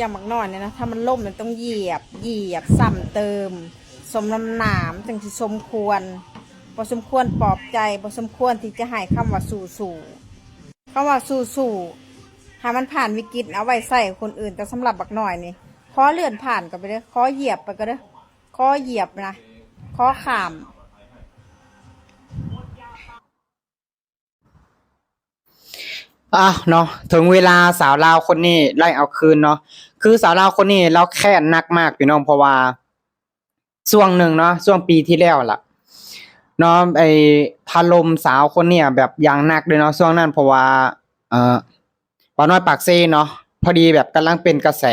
ຢ່າງບັກນ້ອຍນີ້ນະ ຖ້າມັນລົ້ມມັນຕ້ອງຢຽບ ຢຽບຊ້ຳເຕີມ ສົມນ້ຳໜາ ມັນຈັ່ງຊິສົມຄວນ ບໍ່ສົມຄວນປອບໃຈ ບໍ່ສົມຄວນທີ່ຈະໃຫ້ຄຳວ່າສູ້ໆ. ຄຳວ່າສູ້ໆ ໃຫ້ມັນຜ່ານວິກິດ ເອົາໄວ້ໃຊ້ຄົນອື່ນ ແຕ່ສຳລັບບັກນ້ອຍນີ້ ຂໍເລື່ອນຜ່ານກໍໄປເດີ້ ຂໍຢຽບໄປກໍເດີ້ ຂໍຢຽບນະ ຂໍຂ້າມ. ອ້າວເນາະ ເຖິງເວລາສາວລາວຄົນນີ້ໄດ້ເອົາຄືນເນາະ ຄືສາວລາວຄົນນີ້ລາວແຄ້ນໜັກມາກພີ່ນ້ອງ ເພາະວ່າຊ່ວງໜຶ່ງເນາະ ຊ່ວງປີທີ່ແລ້ວລະເນາະ ໄອ້ຖະຫຼົ່ມສາວຄົນເນີ້ຍແບບຢ່າງໜັກເລີຍເນາະ ຊ່ວງນັ້ນ ເພາະວ່າ ເອີ ບ່າວນ້ອຍປາກເຊເນາະ ພໍດີແບບກຳລັງເປັນກະແສ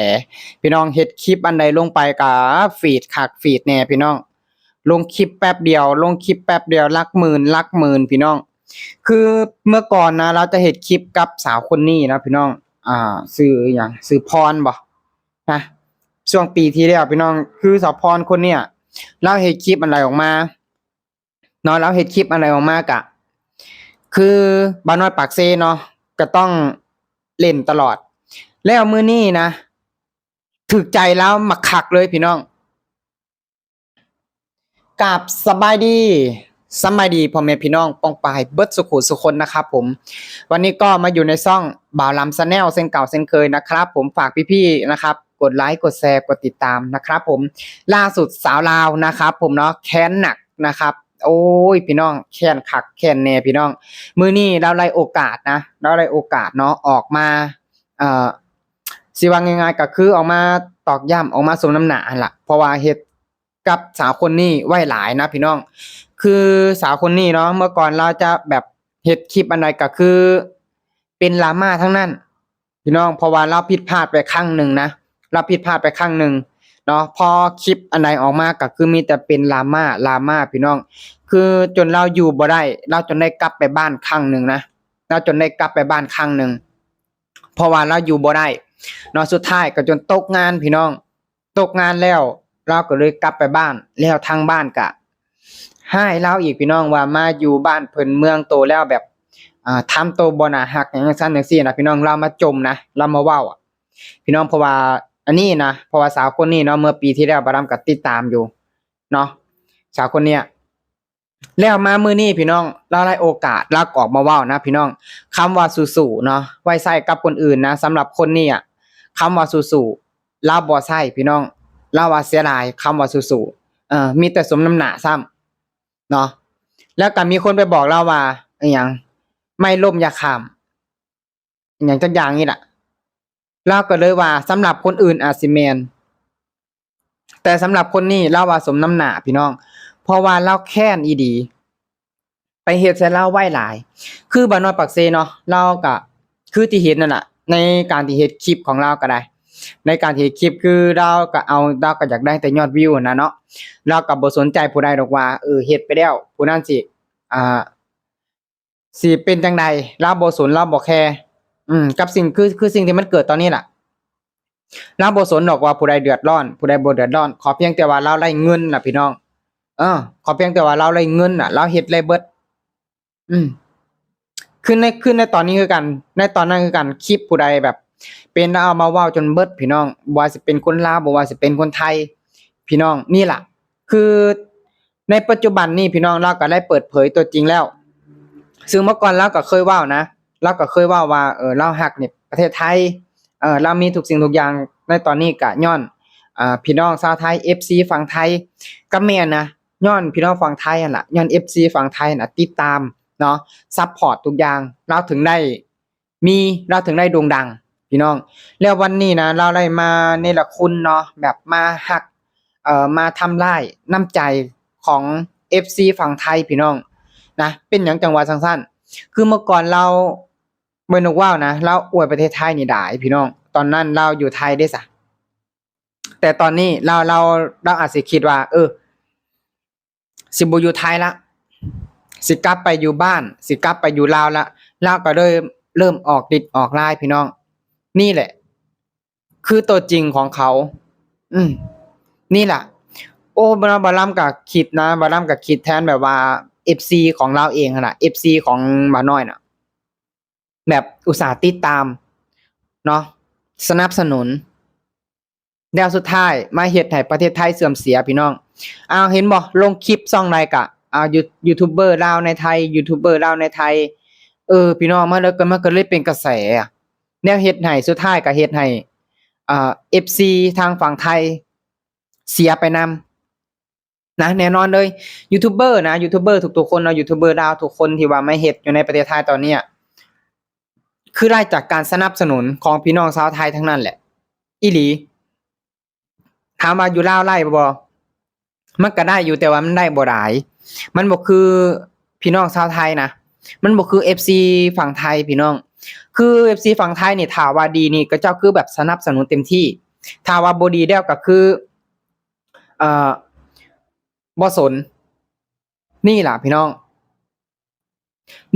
ພີ່ນ້ອງ ເຮັດຄລິບອັນໃດລົງໄປກະຟີດຄັກຟີດແນ່ພີ່ນ້ອງ ລົງຄລິບແປັບດຽວ ລົງຄລິບແປັບດຽວ ຫຼັກໝື່ນ ຫຼັກໝື່ນພີ່ນ້ອງ. ຄືເມື່ອກ່ອນນະ ລາວຈະເຮັດຄລິບກັບສາວຄົນນີ້ນະພີ່ນ້ອງ ອ່າ ຊື່ຫຍັງ ຊື່ພອນບໍ ນະ ຊ່ວງປີທີ່ແລ້ວພີ່ນ້ອງ ຄືສາວພອນຄົນເນີ້ຍ ລາວເຮັດຄລິບອັນໃດອອກມາ ເນາະ ລາວເຮັດຄລິບອັນໃດອອກມາກະ ຄືບ່າວນ້ອຍປາກເຊເນາະ ກະຕ້ອງຫຼິ້ນຕະຫຼອດ ແລ້ວມື້ນີ້ນະ ຖືກໃຈລາວບັກຄັກເລີຍພີ່ນ້ອງ. ກາບສະບາຍດີ ສະບາຍດີພໍ່ແມ່ພີ່ນ້ອງປ້ອງປາຍເບິດສູ່ຄູ່ສູ່ຄົນນະຄັບຜົມ ວັນນີ້ກໍມາຢູ່ໃນຊ່ອງບ່າວລຳ Channel ເຊັ່ນເກົ່າເຊັ່ນເຄີຍນະຄັບຜົມ ຝາກພີ່ໆນະຄັບ ກົດໄລ ກົດແຊ ກົດຕິດຕາມນະຄັບຜົມ. ລ່າສຸດສາວລາວນະຄັບຜົມເນາະ ແຄ້ນໜັກນະຄັບ ໂອ້ຍ ພີ່ນ້ອງ ແຄ້ນຄັກແຄ້ນແນ່ພີ່ນ້ອງ ມື້ນີ້ລາວໄດ້ໂອກາດນະ ລາວໄດ້ໂອກາດເນາະ ອອກມາ ເອີ ຊິວ່າງ່າຍໆ ກໍຄືອອກມາຕອກຢ້ຳ ອອກມາສົມນ້ຳໜາຫັ້ນລະ ເພາະວ່າເຮັດກັບສາວຄົນນີ້ໄວ້ຫຼາຍນະພີ່ນ້ອງ ຄືສາວຄົນນີ້ເນາະ ເມື່ອກ່ອນລາວຈະແບບເຮັດຄລິບອັນໃດກໍຄືເປັນດຣາມາທັງນັ້ນ ພີ່ນ້ອງ ເພາະວ່າລາວຜິດພາດໄປຄັ້ງໜຶ່ງນະ ລາວຜິດພາດໄປຄັ້ງໜຶ່ງເນາະ ພໍຄລິບອັນໃດອອກມາກໍຄືມີແຕ່ເປັນດຣາມາ ດຣາມາພີ່ນ້ອງ ຄືຈົນລາວຢູ່ບໍ່ໄດ້ ລາວຈົນໄດ້ກັບໄປບ້ານຄັ້ງໜຶ່ງນະ ລາວຈົນໄດ້ກັບໄປບ້ານຄັ້ງໜຶ່ງ ເພາະວ່າລາວຢູ່ບໍ່ໄດ້ເນາະ ສຸດທ້າຍກໍຈົນຕົກງານພີ່ນ້ອງ ຕົກງານແລ້ວ ລາວກໍເລີຍກັບໄປບ້ານ ແລ້ວທາງບ້ານກະຮ້າຍລາວອີກພີ່ນ້ອງ ວ່າມາຢູ່ບ້ານເພິ່ນເມືອງໂຕແລ້ວແບບ ອ່າ ທຳໂຕບໍ່ໜ້າຮັກຫຍັງຈັ່ງຊັ້ນຈັ່ງຊີ້ນະພີ່ນ້ອງ ລາວມາຈົ່ມນະ ລາວມາເວົ້າ ພີ່ນ້ອງ ເພາະວ່າອັນນີ້ນະ ເພາະວ່າສາວຄົນນີ້ເນາະ ເມື່ອປີທີ່ແລ້ວບ່າວລຳກໍຕິດຕາມຢູ່ເນາະ ສາວຄົນເນີ້ຍ ແລ້ວມາມື້ນີ້ພີ່ນ້ອງ ລາວໄດ້ໂອກາດ ລາວກໍອອກມາເວົ້ານະພີ່ນ້ອງ ຄຳວ່າສູ້ໆເນາະ ໄວ້ໃຊ້ກັບຄົນອື່ນນະ ສຳລັບຄົນນີ້ອະ ຄຳວ່າສູ້ໆ ລາວບໍ່ໃຊ້ພີ່ນ້ອງ ລາວວ່າເສຍດາຍຄຳວ່າສູ້ໆ ເອີ ມີແຕ່ສົມນ້ຳໜ້າຊ້ຳເນາະ ແລ້ວກໍມີຄົນໄປບອກລາວວ່າ ອີຫຍັງ ໄມ້ລົ້ມຢ່າຂ້າມ ອີຫຍັງຈັກຢ່າງນີ້ລະ ລາວກໍເລີຍວ່າ ສຳລັບຄົນອື່ນອາດຊິແມ່ນ ແຕ່ສຳລັບຄົນນີ້ລາວວ່າສົມນ້ຳໜ້າພີ່ນ້ອງ ເພາະວ່າລາວແຄ້ນອີ່ຫຼີ ໄປເຮັດໃສ່ລາວໄວ້ຫຼາຍ ຄືບ່າວນ້ອຍປາກເຊເນາະ ລາວກະຄືທີ່ເຫັນນັ້ນລະ ໃນການທີ່ເຮັດຄລິບຂອງລາວກໍໄດ້ ໃນການທີ່ເຮັດຄລິບ ຄືລາວກໍເອົາ ລາວກໍຢາກໄດ້ແຕ່ຍອດວິວຫັ້ນນະເນາະ ລາວກໍບໍ່ສົນໃຈຜູ້ໃດດອກວ່າ ເອີ ເຮັດໄປແລ້ວ ຜູ້ນັ້ນຊິ ອ່າ ຊິເປັນຈັ່ງໃດ ລາວບໍ່ສົນ ລາວບໍ່ແຄ ອືມ ກັບສິ່ງ ຄື ຄືສິ່ງທີ່ມັນເກີດຕອນນີ້ລະ ລາວບໍ່ສົນດອກວ່າຜູ້ໃດເດືອດຮ້ອນ ຜູ້ໃດບໍ່ເດືອດຮ້ອນ ຂໍພຽງແຕ່ວ່າລາວໄດ້ເງິນນະພີ່ນ້ອງ ເອີ ຂໍພຽງແຕ່ວ່າລາວໄດ້ເງິນນະ ລາວເຮັດໄດ້ເບິດ ອືມ ຄືໃນ ຄືໃນຕອນນີ້ຄືກັນ ໃນຕອນນັ້ນຄືກັນ ຄລິບຜູ້ໃດແບບເປັນ ລາວເອົາມາເວົ້າຈົນເບິດພີ່ນ້ອງ ບໍ່ວ່າຊິເປັນຄົນລາວ ບໍ່ວ່າຊິເປັນຄົນໄທ ພີ່ນ້ອງ ນີ້ລະ ຄື ໃນປັດຈຸບັນນີ້ພີ່ນ້ອງ ລາວກໍໄດ້ເປີດເຜີຍຕົວຈິງແລ້ວ ຊຶ່ງເມື່ອກ່ອນລາວກໍເຄີຍເວົ້ານະ ລາວກໍເຄີຍເວົ້າວ່າ ເອີ ລາວຮັກໃນປະເທດໄທ ເອີ ລາວມີທຸກສິ່ງທຸກຢ່າງໃນຕອນນີ້ກໍຍ້ອນ ອ່າ ພີ່ນ້ອງຊາວໄທ ເອັຟຊີຝັ່ງໄທ ກໍແມ່ນນະ ຍ້ອນພີ່ນ້ອງຝັ່ງໄທຫັ້ນລະ ຍ້ອນເອັຟຊີຝັ່ງໄທຫັ້ນນະ ຕິດຕາມເນາະ ຊັບພອດທຸກຢ່າງ ລາວເຖິງໄດ້ ມີ ລາວເຖິງໄດ້ໂດ່ງດັງພີ່ນ້ອງ ແລ້ວວັນນີ້ນະ ລາວໄດ້ມາເນລະຄຸນເນາະ ແບບມາຮັກ ເອີ ມາທຳລາຍນ້ຳໃຈຂອງເອັຟຊີຝັ່ງໄທພີ່ນ້ອງນະ ເປັນຫຍັງຈັ່ງວ່າຈັ່ງຊັ້ນ ຄືເມື່ອກ່ອນລາວ ເບິ່ງນກເວົ້ານະ ລາວອວຍປະເທດໄທນີ້ຫຼາຍພີ່ນ້ອງ ຕອນນັ້ນລາວຢູ່ໄທເດ້ສະ ແຕ່ຕອນນີ້ລາວ ລາວ ລາວອາດຊິຄິດວ່າ ເອີ ຊິບໍ່ຢູ່ໄທລະ ຊິກັບໄປຢູ່ບ້ານ ຊິກັບໄປຢູ່ລາວລະ ລາວກໍເລີຍເລີ່ມອອກລິດອອກລາຍພີ່ນ້ອງ ນີ້ແຫຼະ ຄືຕົວຈິງຂອງເຂົາ ອືມ ນີ້ລະ ໂອ້ ບ່າວລຳກໍຄິດນະ ບ່າວລຳກໍຄິດແທນແບບວ່າເອັຟຊີຂອງລາວເອງຫັ້ນລະ ເອັຟຊີຂອງບ່າວນ້ອຍນະ ແບບອຸດສ່າຕິດຕາມເນາະ ສະໜັບສະໜູນ ແລ້ວສຸດທ້າຍມາເຮັດໃຫ້ປະເທດໄທເສື່ອມເສຍພີ່ນ້ອງ. ອ້າວ ເຫັນບໍ່ ລົງຄລິບຊ່ອງໃດກະ ອ່າ ຢູ ຢູທູບເບີລາວໃນໄທ ຢູທູບເບີລາວໃນໄທ ເອີ ພີ່ນ້ອງ ມັນເລີຍ ມັນກໍເລີຍເປັນກະແສ ແນວເຮັດໃຫ້ ສຸດທ້າຍກໍເຮັດໃຫ້ ອ່າ ເອັຟຊີທາງຝັ່ງໄທເສຍໄປນຳ ນະ ແນ່ນອນເລີຍ ຢູທູບເບີນະ ຢູທູບເບີທຸກໆຄົນເນາະ ຢູທູບເບີລາວທຸກຄົນທີ່ວ່າມາເຮັດຢູ່ໃນປະເທດໄທຕອນນີ້ ຄືໄດ້ຈາກການສະໜັບສະໜູນຂອງພີ່ນ້ອງຊາວໄທທັງນັ້ນແຫຼະ ອີ່ຫຼີ. ຖາມວ່າຢູ່ລາວໄດ້ບໍ່? ມັນກໍໄດ້ຢູ່ ແຕ່ວ່າມັນໄດ້ບໍ່ຫຼາຍ ມັນບໍ່ຄືພີ່ນ້ອງຊາວໄທນະ ມັນບໍ່ຄືເອັຟຊີຝັ່ງໄທພີ່ນ້ອງ. ຄືເອັຟຊີຝັ່ງໄທນີ້ ຖ້າວ່າດີນີ້ ເຂົາເຈົ້າຄືແບບສະໜັບສະໜູນເຕັມທີ່ ຖ້າວ່າບໍ່ດີແລ້ວກໍຄື ເອີ ບໍ່ສົນ. ນີ້ລະພີ່ນ້ອງ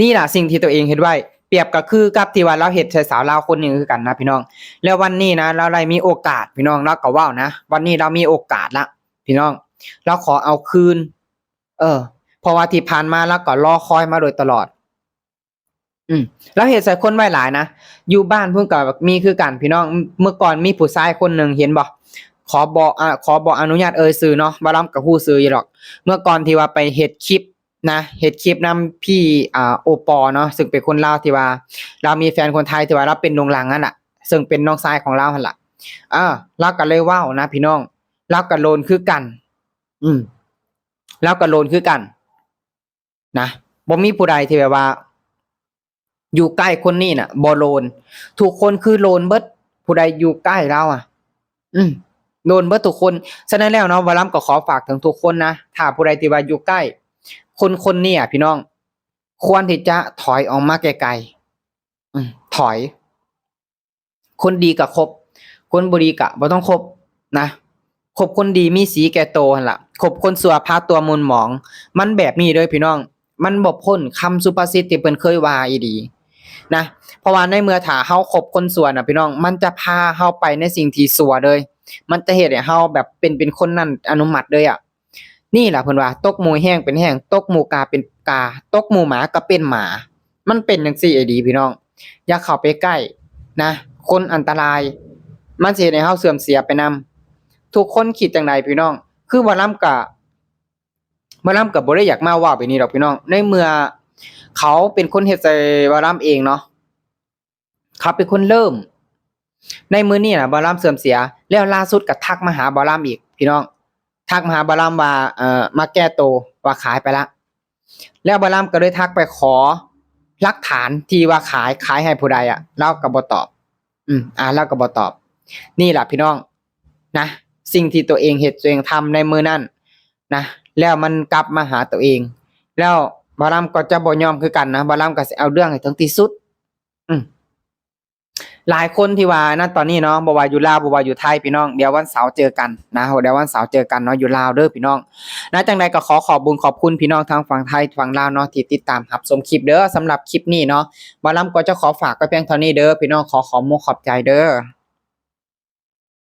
ນີ້ລະສິ່ງທີ່ຕົວເອງເຮັດໄວ້ ປຽບກໍຄືກັບທີ່ວ່າລາວເຮັດໃສ່ສາວລາວຄົນໜຶ່ງຄືກັນນະພີ່ນ້ອງ. ແລ້ວວັນນີ້ນະ ລາວໄດ້ມີໂອກາດພີ່ນ້ອງ ລາວກໍເວົ້ານະ ວັນນີ້ລາວມີໂອກາດລະພີ່ນ້ອງ ລາວຂໍເອົາຄືນ ເອີ ເພາະວ່າທີ່ຜ່ານມາລາວກໍລໍຄອຍມາໂດຍຕະຫຼອດ. ອືມ ລາວເຮັດໃສ່ຄົນໄວ້ຫຼາຍນະ ຢູ່ບ້ານພຸ້ນກໍມີຄືກັນພີ່ນ້ອງ. ເມື່ອກ່ອນມີຜູ້ຊາຍຄົນໜຶ່ງ ເຫັນບໍ່ ຂໍບໍ່ ອາ ຂໍບໍ່ອະນຸຍາດເອີ່ຍຊື່ເນາະ ບ່າວລຳກໍຮູ້ຊື່ຢູ່ດອກ. ເມື່ອກ່ອນທີ່ວ່າໄປເຮັດຄລິບນະ ເຮັດຄລິບນຳພີ່ ອາ ໂອປໍເນາະ ເຊິ່ງເປັນຄົນລາວທີ່ວ່າລາວມີແຟນຄົນໄທ ທີ່ວ່າລາວເປັນລຸງລັງຫັ້ນລະ ເຊິ່ງເປັນນ້ອງຊາຍຂອງລາວຫັ້ນລະ ເອີ ລາວກໍເລີຍເວົ້ານະພີ່ນ້ອງ ລາວກໍໂລນຄືກັນ ອືມ ລາວກໍໂລນຄືກັນ ນະ ບໍ່ມີຜູ້ໃດທີ່ແບບວ່າຢູ່ໃກ້ຄົນນີ້ນະບໍ່ໂລນ ທຸກຄົນຄືໂລນເບິດ ຜູ້ໃດຢູ່ໃກ້ລາວອະ ອືມ ໂລນເບິດທຸກຄົນ. ສະນັ້ນແລ້ວເນາະ ບ່າວລຳກໍຂໍຝາກເຖິງທຸກຄົນນະ ຖ້າຜູ້ໃດທີ່ວ່າຢູ່ໃກ້ຄົນຄົນນີ້ອະ ພີ່ນ້ອງ ຄວນທີ່ຈະຖອຍອອກມາໄກໆ ອືມ ຖອຍ. ຄົນດີກະຄົບ ຄົນບໍ່ດີກະບໍ່ຕ້ອງຄົບນະ ຄົບຄົນດີມີສີແກ່ໂຕຫັ້ນລະ ຄົບຄົນຊົ່ວພາຕົວໝູນໝອງ. ມັນແບບນີ້ເດີພີ່ນ້ອງ ມັນບໍ່ພົ້ນຄຳສຸພາສິດທີ່ເພິ່ນເຄີຍວ່າອີ່ຫຼີນະ. ເພາະວ່າໃນເມື່ອຖ້າເຮົາຄົບຄົນຊົ່ວນະພີ່ນ້ອງ ມັນຈະພາເຮົາໄປໃນສິ່ງທີ່ຊົ່ວເລີຍ ມັນຈະເຮັດໃຫ້ເຮົາແບບເປັນ ເປັນຄົນນັ້ນອະນຸມັດເລີຍອະ. ນີ້ລະເພິ່ນວ່າ ຕົກໝູແຫ້ງເປັນແຫ້ງ ຕົກໝູກາເປັນກາ ຕົກໝູໝາກໍເປັນໝາ. ມັນເປັນຈັ່ງຊີ້ອີ່ຫຼີພີ່ນ້ອງ ຢ່າເຂົ້າໄປໃກ້ນະ ຄົນອັນຕະລາຍ ມັນຊິເຮັດໃຫ້ເຮົາເສື່ອມເສຍໄປນຳ. ທຸກຄົນຄິດຈັ່ງໃດພີ່ນ້ອງ? ຄືບ່າວລຳກະ ບ່າວລຳກະບໍ່ໄດ້ຢາກມາເວົ້າແບບນີ້ດອກພີ່ນ້ອງ ໃນເມື່ອເຂົາເປັນຄົນເຮັດໃສ່ບ່າວລຳເອງເນາະ ເຂົາເປັນຄົນເລີ່ມ. ໃນມື້ນີ້ນະ ບ່າວລຳເສື່ອມເສຍ ແລ້ວລ່າສຸດກໍທັກມາຫາບ່າວລຳອີກພີ່ນ້ອງ ທັກມາຫາບ່າວລຳວ່າ ເອີ ມາແກ້ໂຕວ່າຂາຍໄປລະ ແລ້ວບ່າວລຳກໍເລີຍທັກໄປຂໍຫຼັກຖານທີ່ວ່າຂາຍ ຂາຍໃຫ້ຜູ້ໃດອະ ລາວກໍບໍ່ຕອບ ອືມ ອາ ລາວກໍບໍ່ຕອບ. ນີ້ລະພີ່ນ້ອງນະ ສິ່ງທີ່ຕົວເອງເຮັດ ຕົວເອງທຳໃນມື້ນັ້ນນະ ແລ້ວມັນກັບມາຫາຕົວເອງ ແລ້ວບ່າວລຳກໍຈະບໍ່ຍອມຄືກັນນະ ບ່າວລຳກໍຊິເອົາເລື່ອງໃຫ້ເຖິງທີ່ສຸດ. ອືມ ຫຼາຍຄົນທີ່ວ່ານັ້ນຕອນນີ້ເນາະ ບໍ່ວ່າຢູ່ລາວ ບໍ່ວ່າຢູ່ໄທ ພີ່ນ້ອງ ດຽວວັນເສົາເຈີກັນນະ ດຽວວັນເສົາເຈີກັນເນາະ ຢູ່ລາວເດີພີ່ນ້ອງນະ. ຈັ່ງໃດກໍຂໍຂອບບຸນຂອບຄຸນພີ່ນ້ອງທາງຝັ່ງໄທຝັ່ງລາວເນາະ ທີ່ຕິດຕາມຮັບຊົມຄລິບເດີ. ສຳລັບຄລິບນີ້ເນາະ ບ່າວລຳກໍຈະຂໍຝາກໄວ້ພຽງເທົ່ານີ້ເດີພີ່ນ້ອງ ຂໍຂອບມຸກຂອບໃຈເດີ.